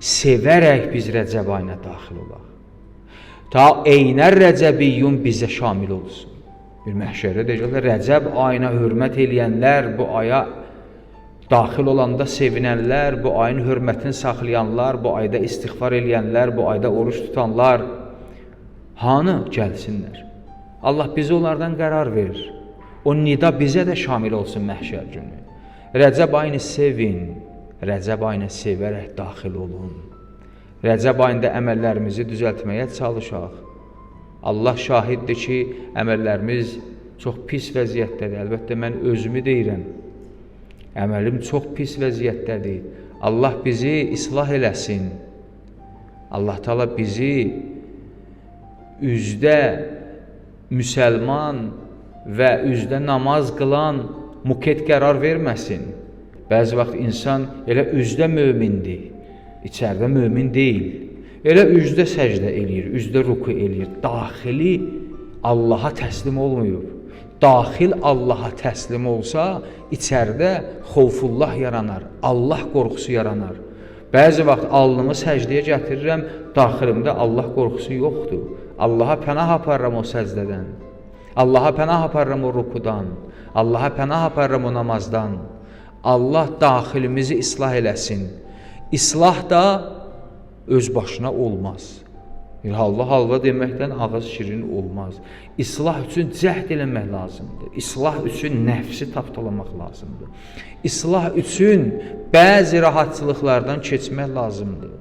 Sevərək biz Rəcəb ayına daxil olaq. Ta eynər Rəcəbiyyun bizə şamil olsun. Bir məhşərdə deyəcəklər, Rəcəb ayına hörmət eləyənlər, bu aya daxil olanda sevinənlər, bu ayın hörmətini saxlayanlar, bu ayda istiğfar eləyənlər, bu ayda oruç tutanlar hanı gəlsinlər? Allah bizə onlardan qərar verir. O nida bizə də şamil olsun məhşər günü. Rəcəb ayını sevin, Rəcəb ayına sevərək daxil olun. Rəcəb ayında əməllərimizi düzəltməyə çalışaq. Allah şahiddir ki, əməllərimiz çox pis vəziyyətdədir. Əlbəttə mən özümü deyirəm. Əməlim çox pis vəziyyətdədir. Allah bizi islah eləsin. Allah Teala bizi üzdə müsəlman və üzdə namaz qılan muket qərar verməsin. Bəzi vaxt insan elə üzdə mömindir, içəridə mömin deyil. Elə üzdə səcdə eləyir, üzdə ruku eləyir. Daxili Allaha təslim olmayıb. Daxil Allaha təslim olsa, içəridə xovfullah yaranar, Allah qorxusu yaranar. Bəzi vaxt alnımı səcdəyə gətirirəm, daxilimdə Allah qorxusu yoxdur. Allaha pənah aparıram o səcdədən. Allaha pənah aparıram o rukudan. Allaha pənah aparıram o namazdan. Allah daxilimizi islah eləsin. İslah da öz başına olmaz. Bir halva halva deməkdən ağız şirin olmaz. İslah üçün cəhd eləmək lazımdır. İslah üçün nəfsi tapdalamaq lazımdır. İslah üçün bəzi rahatçılıqlardan keçmək lazımdır.